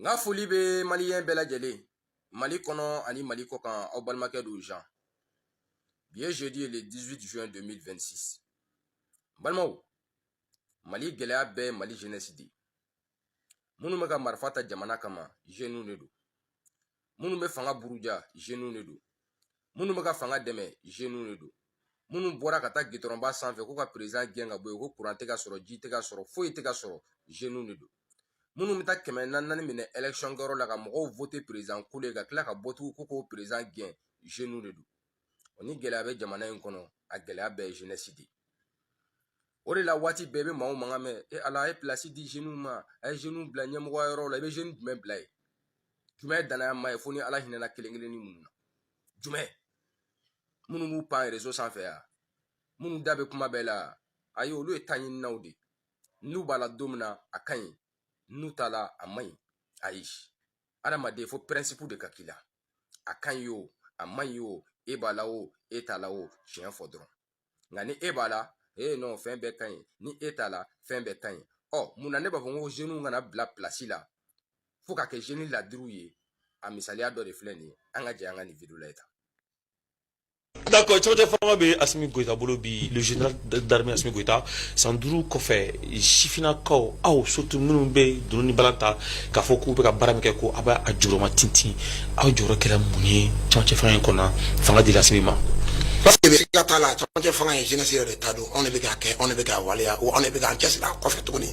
N ka foli bɛ maliyɛn bɛɛ lajɛlen Mali kɔnɔ ani Mali kɔkan. Aw balimakɛ don Jean. Bi ye jeudi ye, le 18 juin 2026. N balimaw, Mali gɛlɛya bɛɛ ye Mali jeunesse de ye. Minnu bɛ ka marifa ta jamana kama, jeunes de don. Minnu bɛ fanga buruja, jeunes de don. Minnu bɛ ka fanga dɛmɛ, jeunes de don. Minnu bɔra ka taa gitɔrɔnba sanfɛ ko ka président gɛn ka bɔ yen, ko kuran tɛ ka sɔrɔ, ji tɛ ka sɔrɔ, foyi tɛ ka sɔrɔ, jeunes de don. Minnu bɛ taa 400 400 minɛ élection kɛyɔrɔ la ka mɔgɔw voter président kolo ye, ka tila ka bɔ tugun ko k'o président gɛn, jeunes de don. O ni gɛlɛya bɛ jamana in kɔnɔ, a gɛlɛya bɛɛ ye jeunesse de ye. O de la, waati bɛɛ i bɛ maaw mankan mɛn: e Ala, a ye place di jeunes ma, a ye jeunes bila ɲɛmɔgɔya yɔrɔ la. I bɛ jeune jumɛn bila yen? Jumɛn ye danaya maa ye? Fo ni Ala hinɛna kelen kelennin minnu na. Jumɛn? Minnu b'u pan réseau sanfɛ yan, minnu da bɛ kuma bɛɛ la, ayi, olu ye taɲininaw de. N'u b'a la don min na, a ka ɲi. N'u t'a la, a man ɲi. Ayi, adamaden, fo principe de ka k'i la. A ka ɲi o, a man ɲi o, e b'a la o, e t'a la o, tiɲɛ fɔ dɔrɔn. Nka ni e b'a la, ee non, fɛn bɛɛ ka ɲi. Ni e t'a la, fɛn bɛɛ ka ɲi. Ɔ, mun na ne b'a fɔ ko jeunes kana bila place la fo ka kɛ jeune ladiriw ye? A misaliya dɔ de filɛ nin ye. An ka jɛ an ka nin vidéo lajɛ tan. D'accord, cɛmancɛ fanga bɛ Asimi Goïta bolo bi, le général d'armée Asimi Goïta. San 5 kɔfɛ, sifinnakaw, aw surtout minnu bɛ dunu ni balan ta k'a fɔ k'u bɛ ka baara min kɛ, ko a b'a a jɔyɔrɔma tintin, aw jɔyɔrɔ kɛra mun ye cɛmancɛ fanga in kɔnɔ, fanga dila Asimi ma? Parce que siga t'a la, camancɛ fanga ye jeunesse yɛrɛ de ta don. Anw de bɛ k'a kɛ, anw de bɛ k'a waleya, wa anw de bɛ k'an cɛsiri a kɔfɛ tuguni.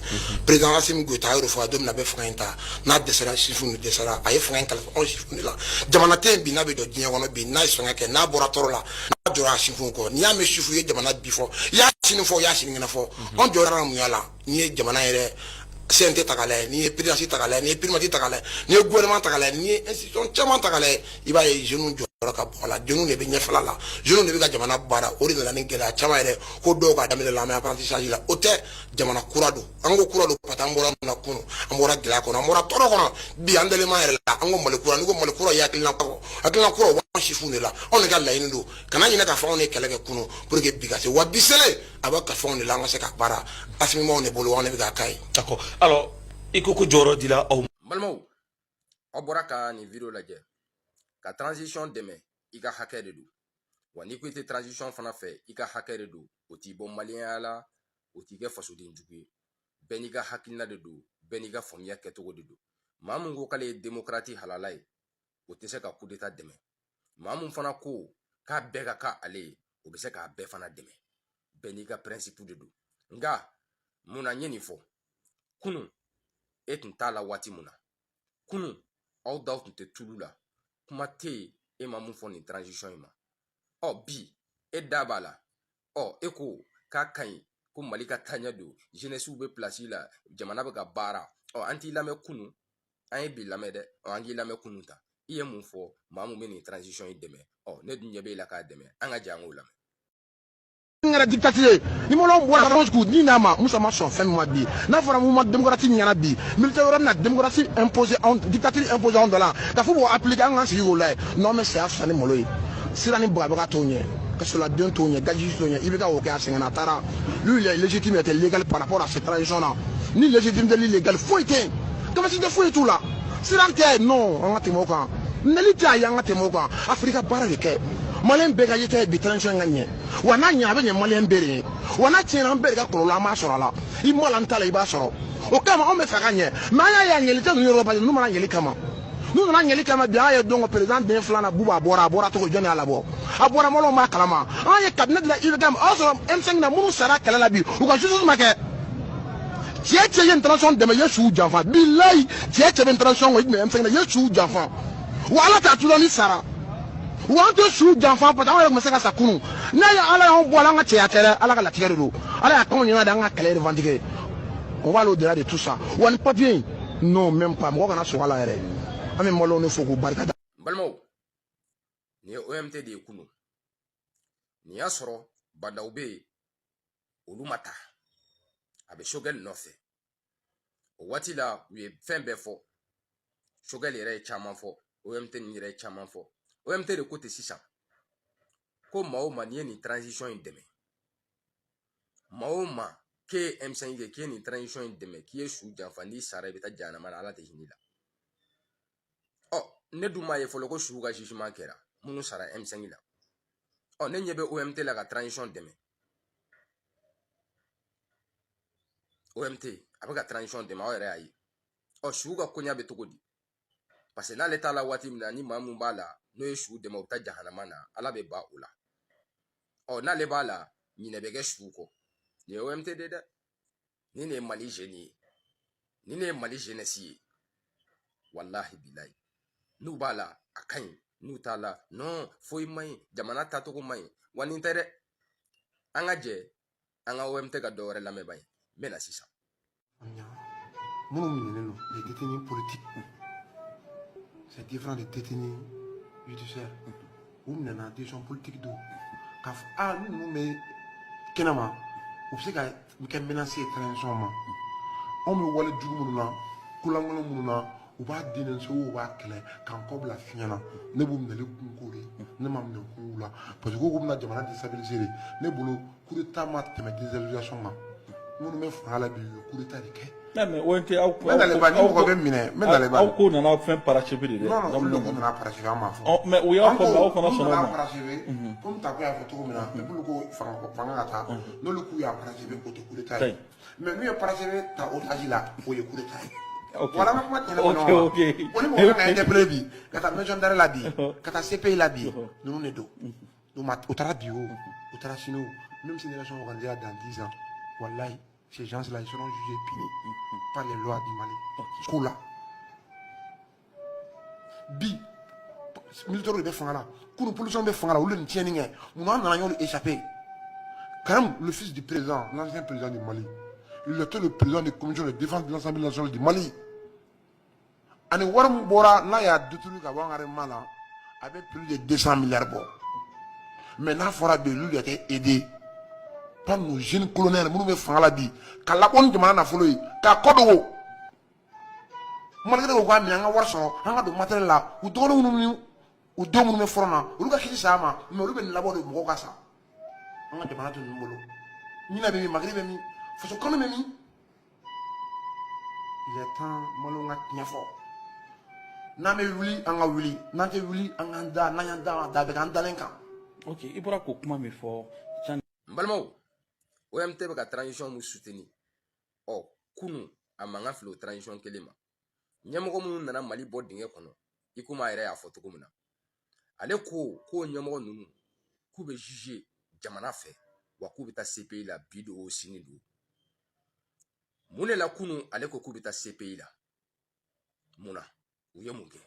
Président Asimi Goïta a y'o de fɔ, a don min na a bɛ fanga in ta, n'a dɛsɛra, sifinw de dɛsɛra. A ye fanga in kalifa anw sifinw de la. Jamana tɛ yen bi n'a bɛ jɔ diɲɛ kɔnɔ bi n'a ye fanga kɛ, n'a bɔra tɔɔrɔ la, n'a jɔra a sifinw kɔ. N'i y'a mɛn sifu ye jamana bi fɔ, i y'a sini fɔ, i y'a sinikɛnɛ fɔ. Anw jɔyɔrɔ la mun y'a la? N'i ye jamana yɛrɛ CNT ta k'a lajɛ, n'i ye présidence ta k'a lajɛ, n'i ye primature ta k'a lajɛ, n'i ye gouvernement ta k'a lajɛ, n'i ye institution caman ta k'a lajɛ, i b'a ye jeunes jɔyɔrɔ ka bon a la. Jeunes de bɛ ɲɛfɛla la, jeunes de bɛ ka jamana baara. O de nana ni gɛlɛya caman yɛrɛ ko dɔw ka daminɛ la, an bɛ apprentissage la. O tɛ jamana kura don, an ko kura don parce que an bɔra mun na kunun? An bɔra gɛlɛya kɔnɔ, an bɔra tɔɔrɔ kɔnɔ. Bi an dalen b'an yɛrɛ la, an ko Mali kura. N'i ko Mali kura, i ye hakilina kura, hakilina kura o b'an sifinw de la. Anw de ka laɲini don, kana ɲinɛ k'a fɔ anw de ye kɛlɛ kɛ kunun pour que bi ka se wa bi selen a bɛ ka fɛnw de la, an ka se ka baara. Asimi b'anw de bolo, anw de bɛ k'a k'a ye. D'accord, alors i ko ko jɔyɔrɔ dila aw N balimaw, aw bɔra ka nin vidéo lajɛ. Ka transition dɛmɛ, i ka hakɛ de don. Wa n'i ko i tɛ transition fana fɛ, i ka hakɛ de don. O t'i bɔ maliyɛnya la, o t'i kɛ fasoden jugu ye. Bɛɛ n'i ka hakilina de don, bɛɛ n'i ka faamuya kɛcogo de don. Maa mun ko k'ale ye démocrate halala ye, o tɛ se ka coup d'état dɛmɛ. Maa mun fana ko k'a bɛɛ ka kan ale ye, o bɛ se k'a bɛɛ fana dɛmɛ. Bɛɛ n'i ka principe de don. Nka mun na n ye nin fɔ? Kunun e tun t'a la. Waati mun na kunun aw daw tun tɛ tulu la, kuma tɛ yen e ma mun fɔ nin transition in ma. Ɔ, bi e da b'a la. Ɔ, e ko k'a ka ɲi, ko Mali ka taaɲɛ don, jeunesse bɛ place la, jamana bɛ ka baara. Ɔ, an t'i lamɛn kunun, an ye bi lamɛn dɛ. Ɔ, an k'i lamɛn kunun ta, i ye mun fɔ maa mun bɛ nin transition in dɛmɛ? Ɔ, ne dun ɲɛ b'e la k'a dɛmɛ. An ka jɛ an k'o lamɛn. Kɛra dictature ye. Ni maliyɛnw bɔra k'u ni n'a ma Musa ma sɔn fɛn min ma bi, n'a fɔra mouvement démocratique ɲɛna bi, militaire wɛrɛ bɛna démocratie imposer anw, dictature imposer anw da la, ka fɔ b'o appliquer, an k'an sigi k'o lajɛ. Non, mais saya fisa ni malo ye. Sira ni bagabaga t'o ɲɛ, kasoladen t'o ɲɛ, gaji t'o ɲɛ. I bɛ ka o kɛ, a sɛgɛnna, a taara. Lui, il est légitime, il était légal par rapport à cette transition là. Ni légitimité ni légal foyi tɛ yen, capacité foyi t'u la. Sira tɛ, non, an ka tɛmɛ o kan. Neli tɛ a ye, an ka tɛmɛ o kan. Afirika baara de kɛ, maliyɛn bɛɛ ka yeta ye bi transition ka ɲɛ. Wa n'a ɲɛ, a bɛ ɲɛ maliyɛn bɛɛ de ye. Wa n'a tiɲɛna, an bɛɛ de ka kɔlɔlɔ an b'a sɔrɔ a la. I m'a la, n t'a la, i b'a sɔrɔ. O kama anw bɛ fɛ ka ɲɛ, mais an y'a ye a ɲɛli tɛ ninnu yɔrɔ, parce que ninnu mana ɲɛli kama, n'u nana ɲɛli kama bi, an ye don ko président den filanan Buba a bɔra, a bɔra cogo jɔn y'a labɔ? A bɔra, maliyɛnw b'a kalama. An ye cabinet de la IBK, o y'a sɔrɔ M5 na minnu sara kɛlɛ la bi, u ka justice ma kɛ. Cɛ cɛ ye transition dɛmɛ, i ye suw janfa. Bilayi, cɛ cɛ bɛ transition kɔ, i tun bɛ M5 na, i ye suw janfa. Wa Ala t'a tula ni sara. Wa an tɛ su janfa, parce que anw yɛrɛ tun bɛ se ka sa kunun. N'a ye Ala y'anw bɔ a la, an ka cɛya tɛ dɛ, Ala ka latigɛ de don. Ala y'a k'anw ɲɛna de, an ka kɛlɛ revendiquer. On va aller au-delà de tout ça. Wa ni papier in, non, même pas, mɔgɔ kana sɔn a la yɛrɛ. An bɛ maliyɛnw de fo k'u barika da. N balimaw, nin ye OMT de ye kunun. Nin y'a sɔrɔ Bandaw bɛ yen, olu ma ta, a bɛ Choguel nɔfɛ. O waati la, u ye fɛn bɛɛ fɔ. Choguel yɛrɛ ye caman fɔ, OMT nin yɛrɛ ye caman fɔ. OMT de ko ten sisan ko maa o maa n'i ye nin transition in dɛmɛ, maa o maa k'e ye M5 kɛ, k'e ye nin transition in dɛmɛ, k'i ye su janfa, n'i sara i bɛ taa jahanama na, Ala tɛ hinɛ i la. Ne dun m'a ye fɔlɔ ko suw ka jugement kɛra minnu sara M5 la. Ɔ, ne ɲɛ bɛ OMT la ka transition dɛmɛ. OMT a bɛ ka transition dɛmɛ, aw yɛrɛ y'a ye. Ɔ, suw ka koɲa bɛ cogo di? Parce que n'ale t'a la waati min na, ni maa mun b'a la n'o ye su dɛmɛ, o bɛ taa jahanama na, Ala bɛ ban o la. Ɔ, n'ale b'a la, ɲinɛ bɛ kɛ suw kɔ. Nin ye OMT de dɛ. Nin de ye Mali jeune ye, nin de ye Mali jeunesse ye. Walahi bilayi, n'u b'a la a ka ɲi, n'u t'a la non, foyi man ɲi, jamana taacogo man ɲi. Wa nin tɛ dɛ, an ka jɛ an ka OMT ka dɔ wɛrɛ lamɛn ban ye. N bɛ na sisan. Minnu minɛnen don, les détenus politiques, c'est différent des détenus judiciaires. U minɛna décision politique don k'a fɔ aa, ni ninnu bɛ kɛnɛma, u bɛ se ka kɛ menace ye transition ma. Anw bɛ wale jugu minnu na, kolankolon minnu na, u b'a dénoncer ou u b'a kɛlɛ k'an kɔ bila fiɲɛ na. Ne b'u minɛli kun k'o de, ne ma minɛ kun la parce que k'u bɛna jamana déstabiliser de. Ne bolo, coup d'état ma tɛmɛ déstabilisation kan. Minnu bɛ fanga la bi, u ye coup d'état de kɛ. Mais OMT, aw N bɛ nalen ba, ni mɔgɔ bɛ minɛ, n bɛ nalen ba. Aw ko nana fɛn parachever de dɛ. Non non, olu de ko nana parachever, an m'a fɔ. Mais u y'a fɔ, mais aw fana An ko sɔnna o nana ma. Parachever, komi Tako y'a fɔ cogo min na, peuple ko fanga ka taa, n'olu k'u y'a parachever, o tɛ coup d'état ye. Mais n'u ye parachever ta otage la, o ye coup d'état ye. Voilà, an ka kuma tiɲɛ kɔnɔ wa. Ko ni mɔgɔ kan ka interpeller bi, ka taa maison d'arrêt la bi, ka taa CPI la bi, ninnu de don. U ma, u taara bi o, u taara sini o, même si une élection organisée dans 10 ans, wallahi, ces gens-là, ils seront jugés, punis par les lois du Mali. Ko la bi, militaire de bɛ fanga la, kunun policiers bɛ fanga la, olu de nin tiɲɛni kɛ. Munna an nana y'olu échappé? Karim, le fils du président, l'ancien président du Mali, il était le président de la commission de défense de l'Assemblée nationale du Mali. Ani wari min bɔra n'a y'a détourné ka bɔ an ka armement la, a bɛ plus de 200 milliards bɔ. Mais n'a fɔra bi, lui, il a été aidé par nos jeunes colonels minnu bɛ fanga la bi, ka labɔ ni jamana nafolo ye, k'a kɔ dogo, malgré que u k'a minɛ, an ka wari sɔrɔ, an ka don matériel la, u dɔgɔnin minnu ni u denw minnu bɛ front na, olu ka kisi saya ma, mais olu bɛ nin labɔ de mɔgɔw ka sa. An ka jamana tɛ ninnu bolo. Ɲinɛ bɛ min, magiri bɛ min, faso kanu bɛ min? Il est temps Maliyɛnw ka tiɲɛ fɔ. N'an bɛ wuli, an ka wuli. N'an tɛ wuli, an k'an da. N'an y'an da, a da bɛ k'an dalen kan. Ok, i bɔra k'o kuma min fɔ. N balimaw, OMT bɛ ka transition mun soutenir, ɔ, kunu a mankan filɛ o transition kelen ma. Ɲɛmɔgɔ minnu nana Mali bɔ dingɛ kɔnɔ, i komi a yɛrɛ y'a fɔ cogo min na, ale ko k'o ɲɛmɔgɔ ninnu k'u bɛ juger jamana fɛ, wa k'u bɛ taa CPI la bi don o, sini don. Mun de la kunu ale ko k'u bɛ taa CPI la? Mun na? U ye mun kɛ?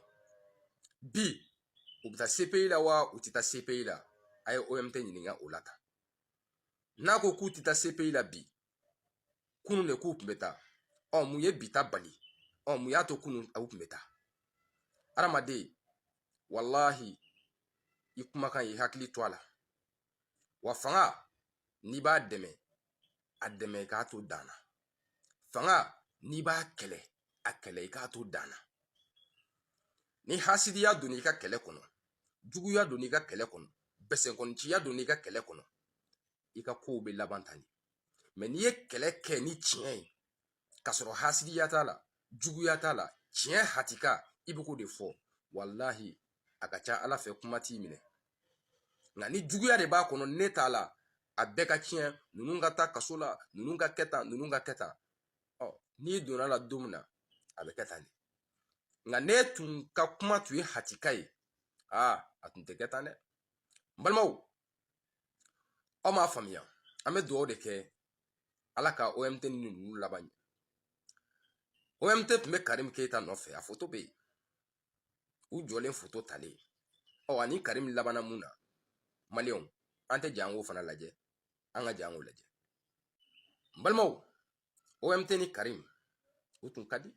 Bi u bɛ taa CPI la wa u tɛ taa CPI la? A ye OMT ɲininka o la tan. N'a ko k'u tɛ taa CPI la bi, kunun de k'u tun bɛ taa. Ɔ, mun ye bi ta bali? Ɔ, mun y'a to kunun aw tun bɛ taa? Hadamaden, walahi, i kumakan, i hakili to a la. Wa fanga, n'i b'a dɛmɛ, a dɛmɛ i k'a to dan na. Fanga, n'i b'a kɛlɛ, a kɛlɛ i k'a to dan na. Ni hasidiya donn'i ka kɛlɛ kɔnɔ, juguya donn'i ka kɛlɛ kɔnɔ, bɛsɛnkɔniciya donn'i ka kɛlɛ kɔnɔ, i ka kow bɛ laban tan de. Mais n'i ye kɛlɛ kɛ ni tiɲɛ ye, k'a sɔrɔ hasidiya t'a la, juguya t'a la, tiɲɛ hatika i bɛ k'o de fɔ, walahi, a ka ca Ala fɛ, kuma t'i minɛ. Nka ni juguya de b'a kɔnɔ, ne t'a la, a bɛɛ ka tiɲɛ, ninnu ka taa kaso la, ninnu ka kɛ tan, ninnu ka kɛ tan, ɔ, n'i donna la don min na, a bɛ kɛ tan de. Nka ne tun ka kuma tun ye hatika ye, aa, a tun tɛ kɛ tan dɛ. N balimaw, aw m'a faamuya. An bɛ dugawu de kɛ, Ala ka OMT ni ninnu laban ɲɛ. OMT tun bɛ Karim Keyita nɔfɛ, a foto bɛ yen, u jɔlen foto talen. Ɔ, ani Karim labanna mun na? Maliyɛnw, an tɛ jɛ an k'o fana lajɛ, an ka jɛ an k'o lajɛ. N balimaw, OMT ni Karim, u tun ka di,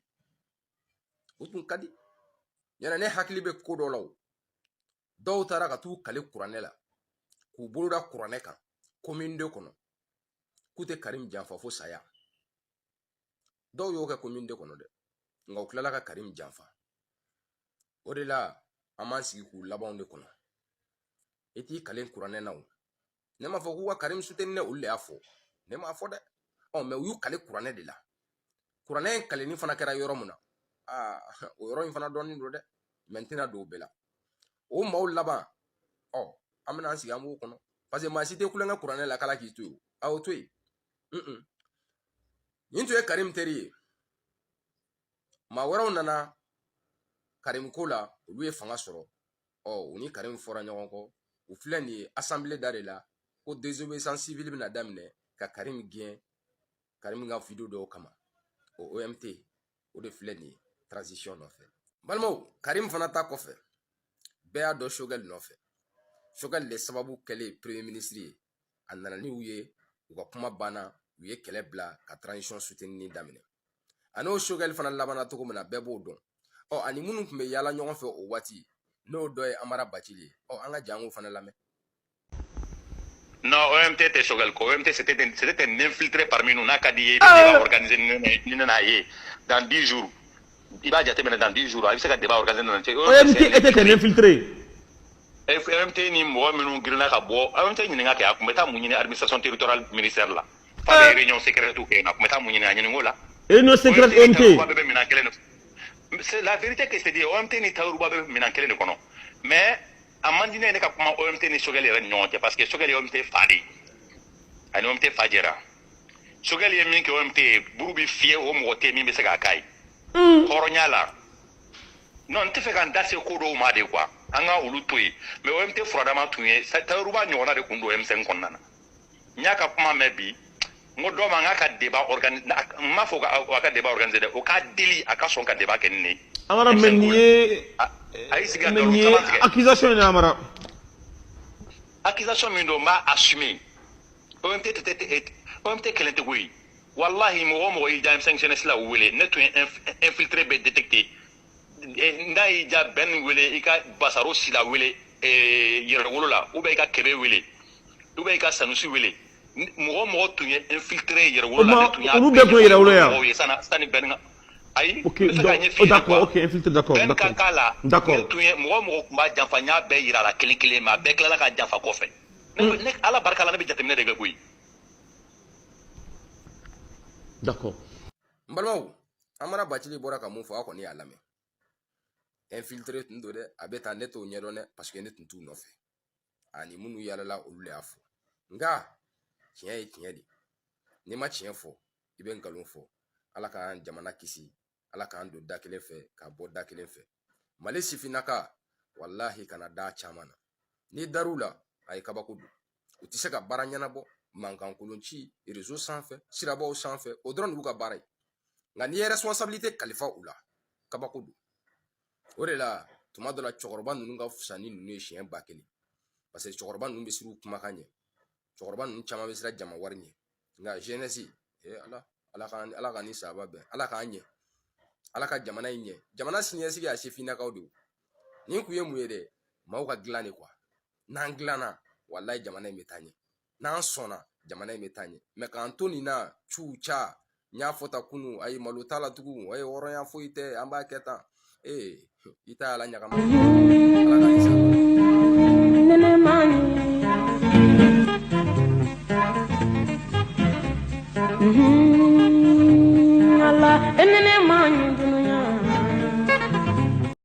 u tun ka di ɲɛna. Ne hakili bɛ ko dɔ la, o dɔw taara ka t'u kale kuranɛ la, k'u bolo da kuranɛ kan commune 2 kɔnɔ, k'u tɛ Karim janfa fo saya. Dɔw y'o kɛ commune 2 kɔnɔ dɛ, nka u tilala ka Karim janfa. O de la an b'an sigi k'u labanw de kɔnɔ. I t'i kale kuranɛ na o. Ne m'a fɔ k'u ka Karim soutenir dɛ, olu de y'a fɔ, ne m'a fɔ dɛ. Ɔ, mais u y'u kale kuranɛ de la. Kuranɛ in kalenni fana kɛra yɔrɔ mun na? Aa, o yɔrɔ in fana dɔnnen don dɛ. Mais n tɛna don o bɛɛ la. O maaw laban, ɔ, an bɛna an sigi, an b'o kɔnɔ, parce que maa si tɛ kulonkɛ kuranɛ la k'ala k'i to yen. A y'o to yen. Nin tun ye Karim teri ye. Maa wɛrɛw nana Karim ko la, olu ye fanga sɔrɔ. Ɔ, u ni Karim fɔra ɲɔgɔn kɔ. U filɛ nin ye assemblée da de la ko désobéissance civile bɛna daminɛ ka Karim gɛn, Karim ka vidéo dɔw kama. O OMT, o de filɛ nin ye transition nɔfɛ. Balimaw, Karim fana ta kɔfɛ, bɛɛ y'a dɔn Choguel nɔfɛ. Choguel de sababu kɛlen premier ministre ye, a nana n'u ye, u ka kuma banna, u ye kɛlɛ bila ka transition soutenir daminɛ. A n'o Choguel fana labanna cogo min na, bɛɛ b'o dɔn. Ɔ, ani minnu tun bɛ yaala ɲɔgɔn fɛ o waati, n'o dɔ ye Amara Bacili ye. Ɔ, an ka jango fana lamɛn. Non, OMT tɛ Choguel kɔ. OMT, c'était un infiltré parmi nous. N'a ka di ye, i bɛ débat organiser ni ne n'a ye dans 10 jours. I b'a jateminɛ, dans 10 jours, a bɛ se ka débat organiser ni ne cɛ. OMT était un infiltré. OMT ni mɔgɔ minnu girinna ka bɔ, OMT ɲininka kɛ, a tun bɛ taa mun ɲini administration territoriale ministère la? F'a bɛ réunion secrète kɛ yen, a tun bɛ taa mun ɲini? A ɲininka o la. Réunion secrète OMT. Bɛɛ bɛ minɛn kelen de. C'est la vérité que je te dis. OMT ni Tahirou Bah bɛ minɛn kelen de kɔnɔ. Mais a man di ne ye ne ka kuma OMT ni Choguel yɛrɛ ni ɲɔgɔn cɛ, parce que Choguel ye OMT fa de ye, ani OMT fa jɛra. Choguel ye min kɛ OMT ye, buru bɛ fiyɛ, o mɔgɔ tɛ yen min bɛ se k'a k'a ye. Hɔrɔnya la, non, n tɛ fɛ ka n da se ko dɔw ma de quoi, an ka olu to yen. Mais OMT furadama tun ye Tahirou Bah ɲɔgɔnna de kun don M5 kɔnɔna na. N y'a ka kuma mɛn bi, n ko dɔ ma, n k'a ka débat organiser, n m'a fɔ a ka débat organiser dɛ, o k'a deli a ka sɔn ka débat kɛ ni ne ye. Amara, mais nin ye A y'i sigi ka mais nin nkalon ye caman tigɛ. Accusation ye, Amara. Accusation min don, n b'a assumer. OMT tɛ, OMT kelen tɛ koyi. Walahi, mɔgɔ o mɔgɔ y'i ja M5 jeunesse la, u wele, ne tun ye infiltré bɛɛ détecté. N'a y'i ja, bɛn wele, i ka Basaro Sila wele Yɛrɛwolo la, ou bien i ka Kebe wele, ou bien i ka Sanusi wele. Mɔgɔ o mɔgɔ tun ye infiltré Yɛrɛwolo la, ne tun y'a Olu bɛɛ tun ye Yɛrɛwolo ye yan? mɔgɔw ye sani bɛn ka, ayi. Ok, n bɛ fɛ k'a donc, ɲɛf'i oh, ɲɛna d'accord, quoi. Ok, infiltré, d'accord, Bɛn ka d'accord. k'a la. D'accord. Ne tun ye mɔgɔ o mɔgɔ tun b'a janfa, n y'a bɛɛ yira a la kelen kelen, mais a bɛɛ tilala k'a janfa kɔfɛ. Ne Ala barika la, ne bɛ jateminɛ de kɛ koyi. D'accord. N balimaw, Amara Bacili bɔra ka mun fɔ, aw kɔni y'a lamɛn. Infiltré tun don dɛ, a bɛ tan, ne t'o ɲɛdɔn dɛ, parce que ne tun t'u nɔfɛ. Ani minnu yaalala, olu de y'a fɔ. Nka tiɲɛ ye tiɲɛ de, n'i ma tiɲɛ fɔ, i bɛ nkalon fɔ. Ala k'an jamana kisi, Ala k'an don da kelen fɛ ka bɔ da kelen fɛ. Mali sifinnaka, walahi, kana da caman na. N'i dar'u la, a ye kabako don, u tɛ se ka baara ɲɛnabɔ. Mankan ci réseau sanfɛ, sirabaw sanfɛ, o dɔrɔn de b'u ka baara ye. Nka n'i ye responsabilité kalifa u la, kabako don. O de la, tuma dɔ la, cɛkɔrɔba ninnu ka fisa ni ninnu ye siɲɛ 1000, parce que cɛkɔrɔba ninnu bɛ siran u kumakan ɲɛ, cɛkɔrɔba ninnu caman bɛ siran jama wari ɲɛ. Nka jeunesse, ee Ala, Ala k'an, Ala k'an ni saba bɛn, Ala k'an ɲɛ, Ala ka jamana in ɲɛ. Jamana siniɲɛsigi a sifinnakaw de. Nin kun ye mun ye dɛ? Maaw ka dilan de quoi. N'an dilanna, walayi, jamana in bɛ taa ɲɛ. N'an sɔnna, jamana in bɛ taa ɲɛ. Mais k'an to nin na cu ca, n y'a fɔ ta kunu, ayi, malo t'a la tugun, ayi, hɔrɔnya foyi tɛ, an b'a kɛ tan. Ee, i ta ala ɲagama, Ala ka ni